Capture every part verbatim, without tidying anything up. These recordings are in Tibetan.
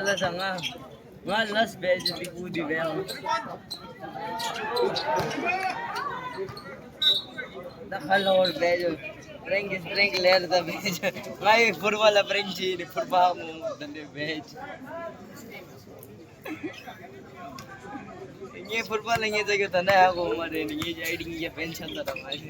ལ་ས་ང་ང་ལས་བེད་ཅི་འདི་ཀུ་འདི་བེད་ཨང་། ད་ཧ་ལོར་བེད་ཅི་པྲེང་གི་པྲེང་ལེར་ད་བེད་ཅི་ང་ཡི་ཕུར་པ་ལ་པྲེང་ཅི་ནི་ཕུར་པ་མོ་ད་འདི་བེད་ཅི། ངའི་ཕུར་པ་ལ་ངའི་ཚ་གི་ད་ན་ཡག་གོ་མ་རེད་ནི་ངའི་ཨའི་ཌི་ངའི་པན་ཆ་ད་ད་མ་རེད།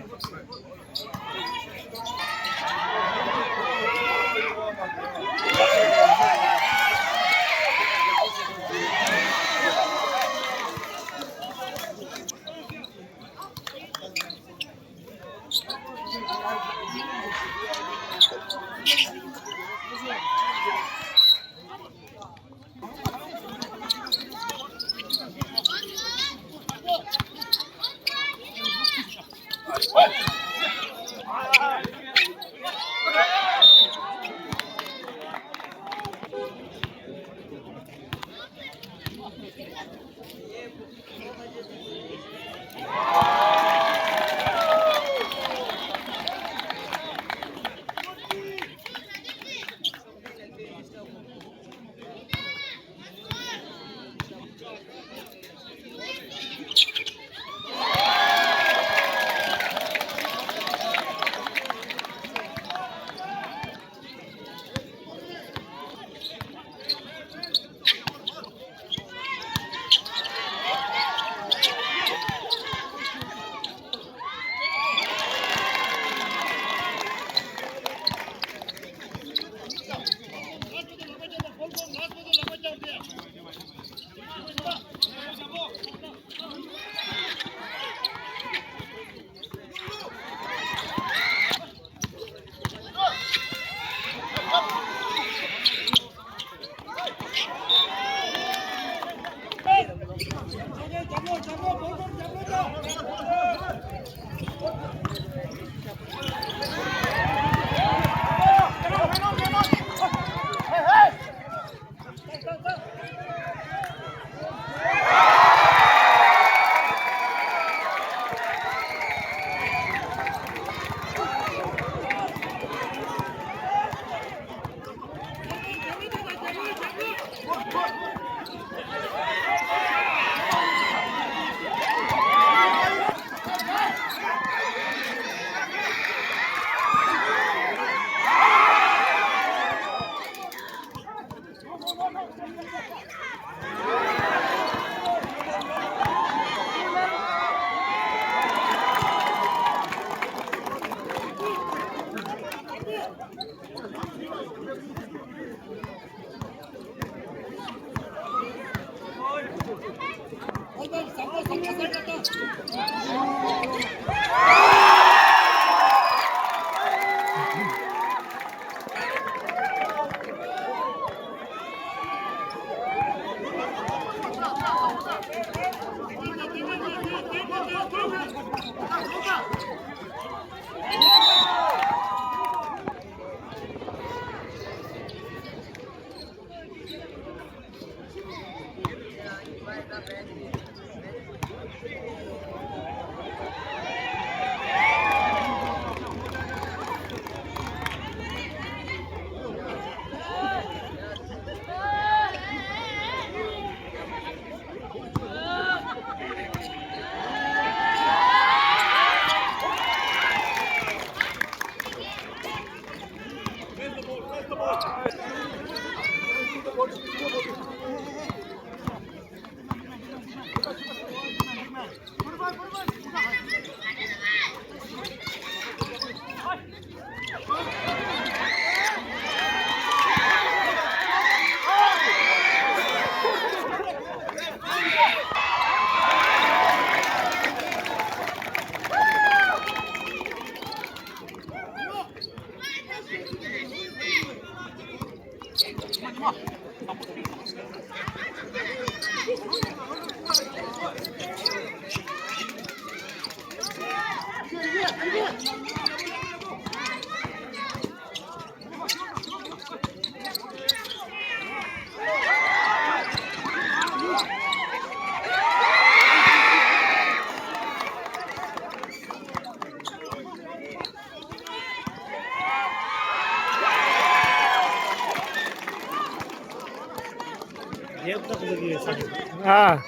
ཨ།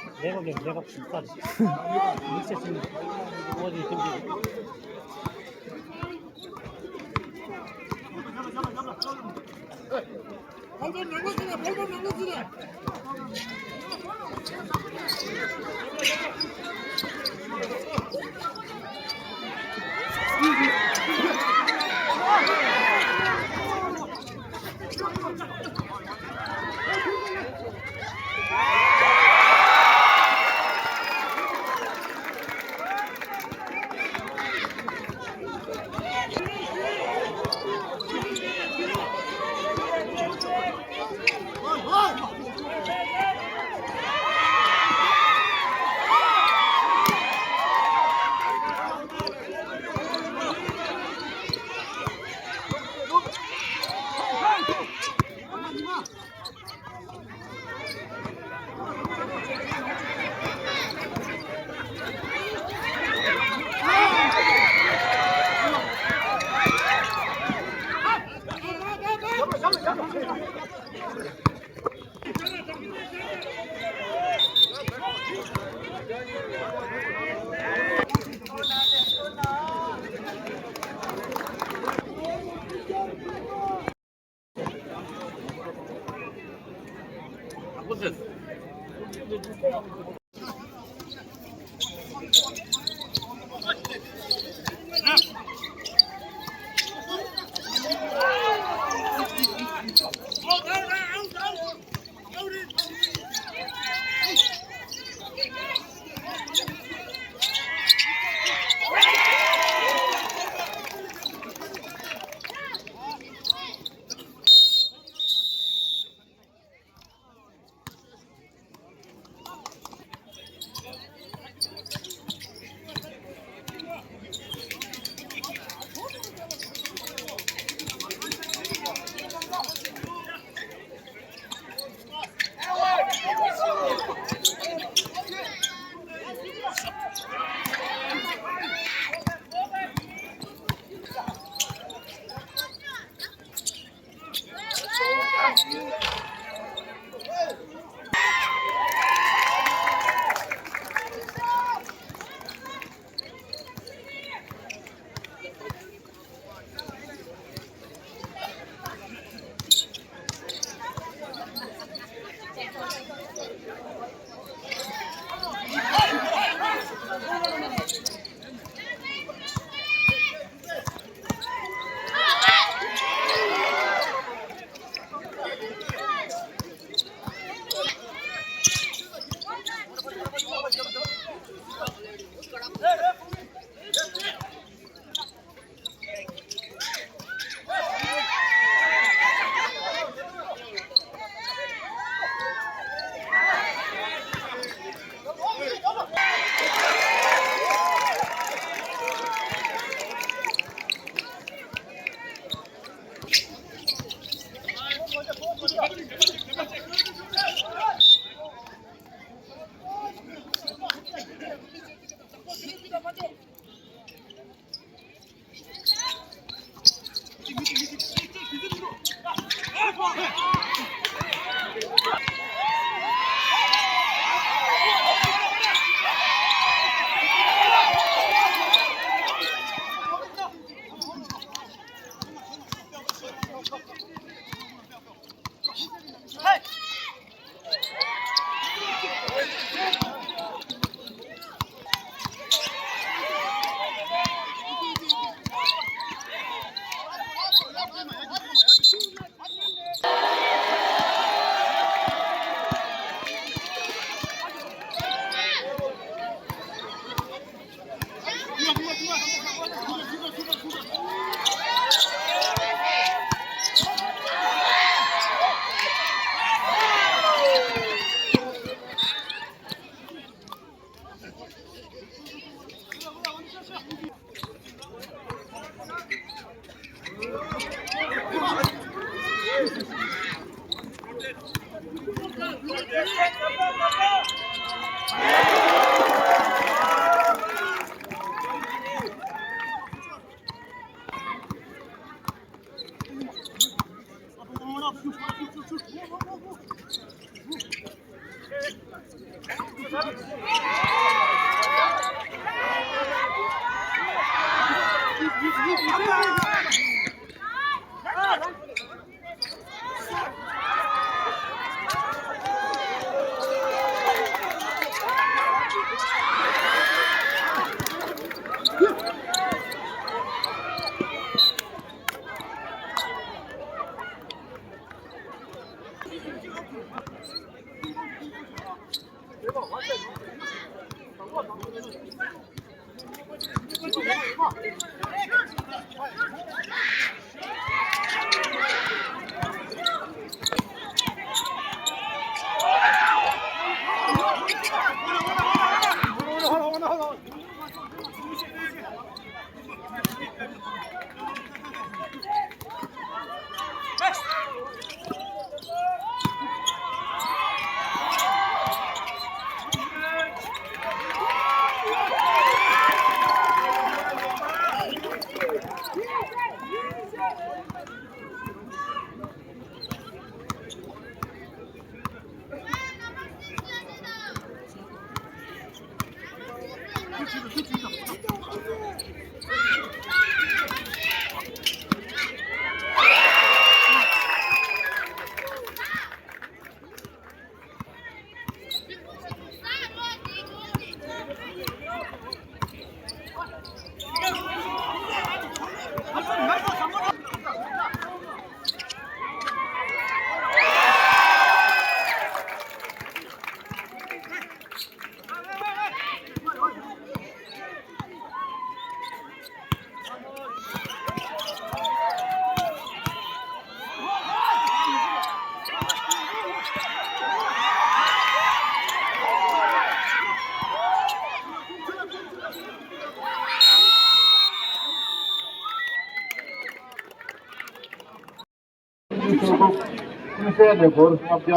ཀུན་གསལ་ནས་སྒོར་ལྔ་བརྒྱ།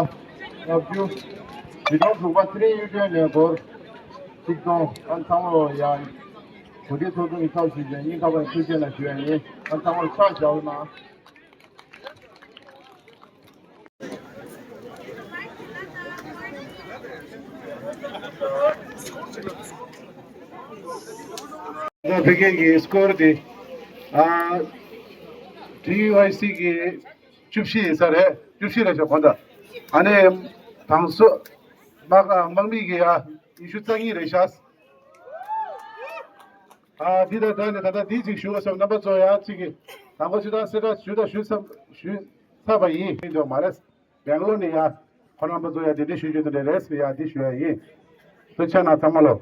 ལྔ་བཅུ། ཉིས་སྟོང་དྲུག་པ་ཚེ་རིང་གཡུ་སྒྲོན་ནས་སྒོར་ཆིག་སྟོང་། ཨ་ཚང་མ་ཡང་གོ་སྒྲིག་ཚོགས་ཆུང་གི་ཚབ་ཞུས་བྱས་སྙིང་ཐག་པ་ནས་ཐུགས་རྗེ་གནང་ཞུ་ཡ་ཡིན། ཨ་ཚང་མ་ཕྱག་བཞག་གནང་། ད་ཕ་གི་གི་སྐོར་དེ། ཨ། ཊི་ཝའི་སི་གི་བཅུ་བཞི་ཡིན་ས་རེད། བཅུ་བཞི་རེད་ཤག་གོ་ད། ཨ་ནི། དང་སོ། དམག་དམག་མི་གི་ཨ། ཉི་ཤུ་རྩ་གཉིས་རེད་ཤག་ཨ། འདི་དང་སྦྲགས་ནས་ད་ལྟ་འདི་གཅིག་ཞུ་བ་སོང་། རྣམ་པ་ཚོ་ཡང་གཅིག་གི་དང་པོ་ཞུ་དང་སེ་དྲ་ཞུ་དང་ཞུ་ཚར་ཞུ་ཚར་བ་ཡིན། ཡིན་འདུག་མ་རེད། སྦེང་ལོར་ནས་ཡ། ཁོང་རྣམ་པ་ཚོ་ཡ་འདི་འདྲ་ཞུ་རྒྱུ་དེ་འདྲ་རེད་ཟེར་ཡ་འདི་ཞུ་ཡ་ཡིན། ཐུགས་རྗེ་གནང་ཚང་མ་ལོ།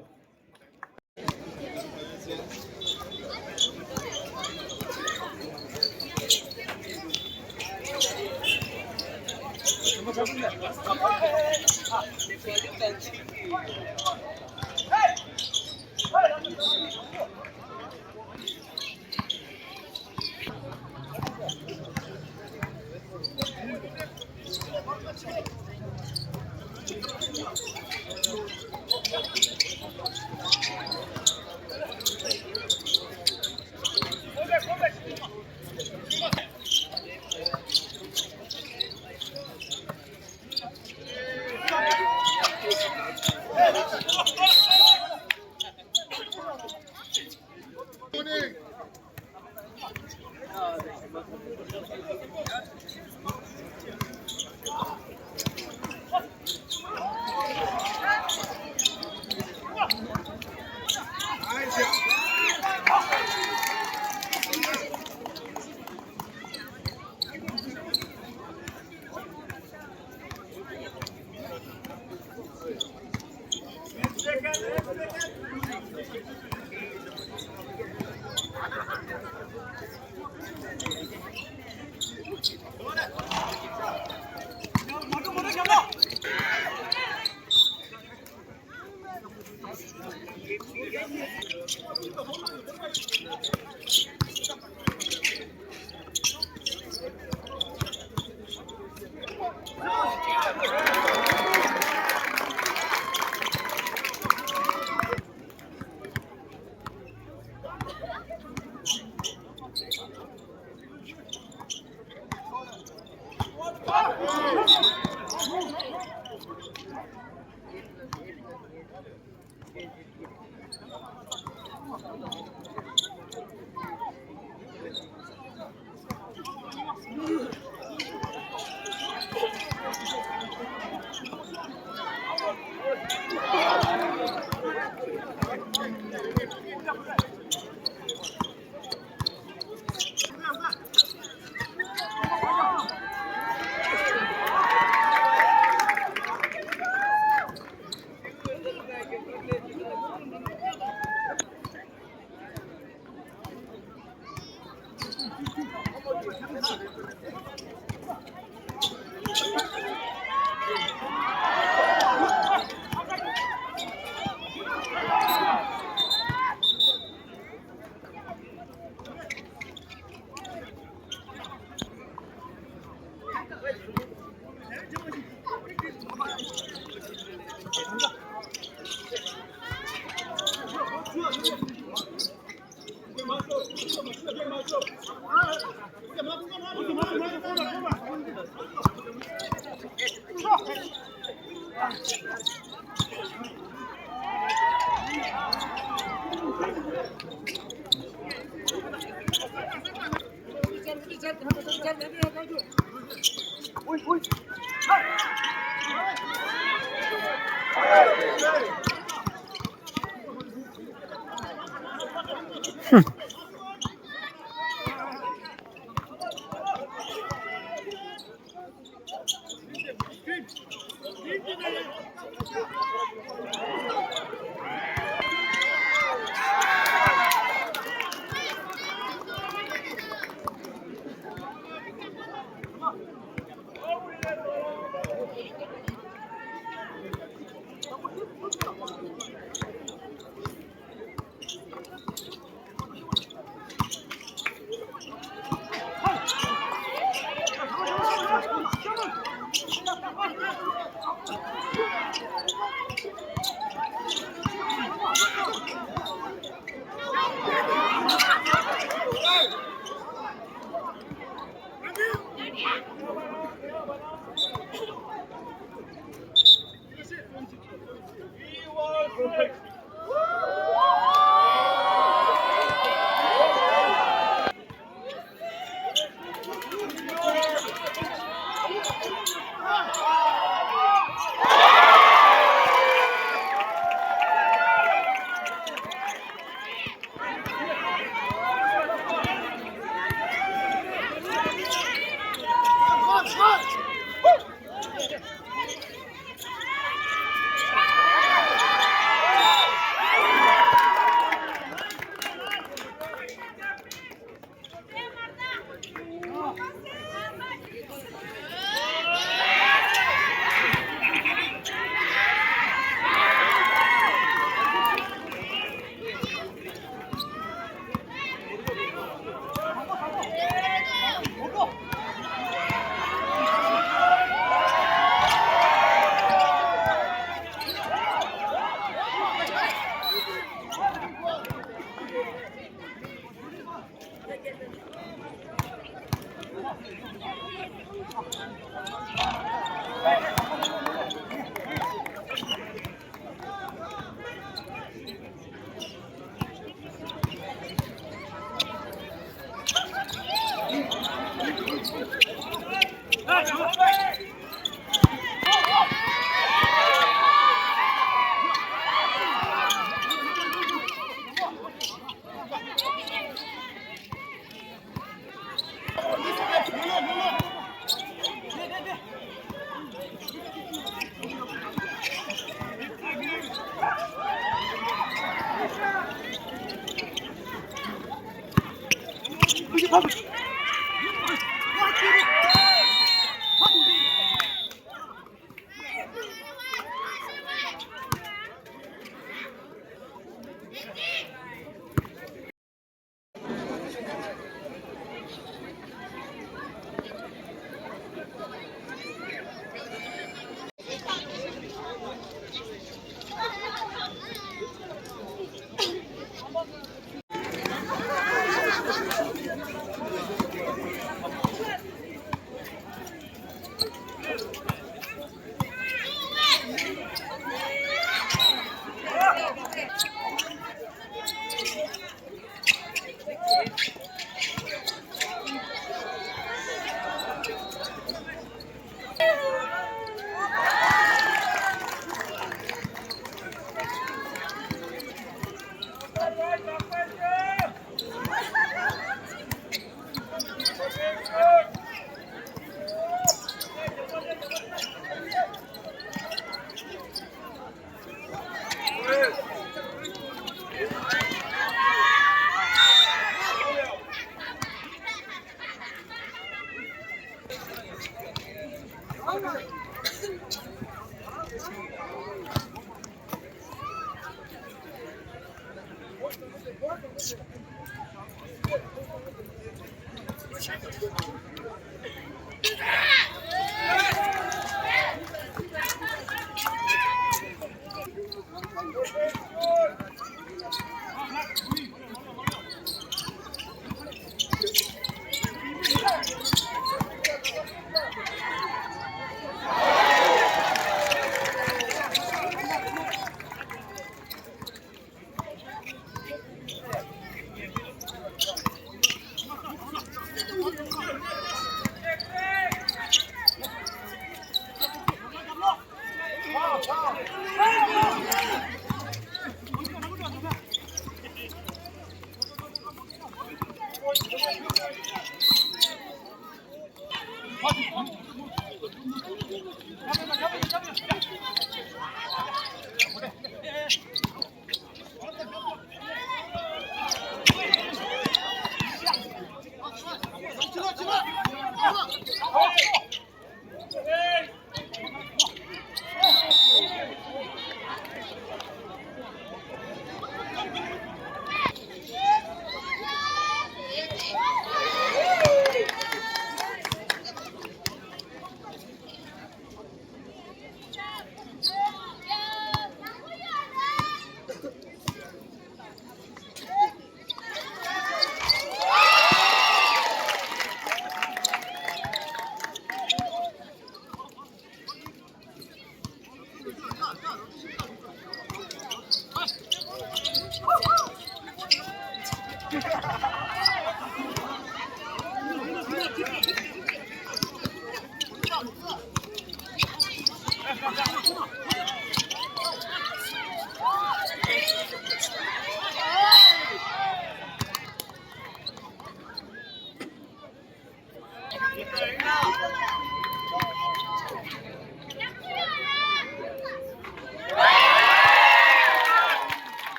རེད་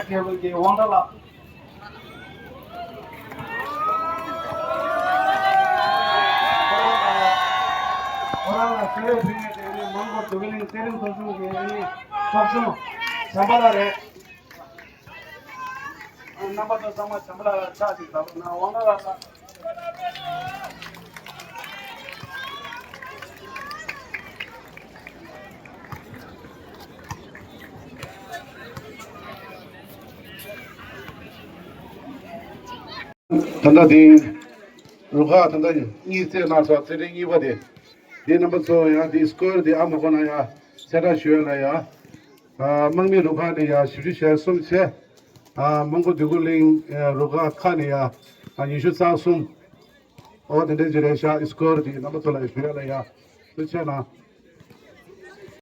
ཊེ་བལ་གྱི་དབང་གྲགས་ལགས། ཁོ་རང་ལ་ཕྱག་ལས་ཕུལ་མཁན་དེ་ནི་མོན་གྷོ་བདེ་སྐྱིད་གླིང་བརྩེ་རིམ་ཚོགས་ཆུང་གི་ཚོགས་གཞོན་བྱམས་པ་ལགས་རེད། རྣམ་པ་ཚོ་ཚང་མ་བྱམས་པ་ལགས་ལ་ཕྱག་ཅིག་བརྡབ་གནང་། དབང་གྲགས་ལགས། ད་ལྟ་དེ་རུ་ཁག་ད་ལྟ་གཉིས་རྩེད་གནང་སོང་། རྩེད་འགྲན་གཉིས་པ་དེ། དེ་རྣམ་པ་ཚོ་ཡང་དེ་སི་ཀོར་དེ་ཨ་མ་ཁོ་ན་ཡང་གསལ་བསྒྲགས་ཞུ་ཡ་ལ་ཡ། ཨ་དམག་མི་རུ་ཁག་ནས་ཡ་བཞི་བཅུ་ཞེ་གསུམ་བྱས། ཨ་མོན་གྷོ་བདེ་སྐྱིད་གླིང་ཨ་རུ་ཁག་ཁག་ནས་ཡ་ཨ་ཉི་ཤུ་རྩ་གསུམ། ཨོ་དེ་འདྲས་ཅིག་རེད་ཤག་སི་ཀོར་དེ་རྣམ་པ་ཚོ་ལ་ཞུ་ཡ་ལ་ཡ། ཐུགས་རྗེ་གནང་།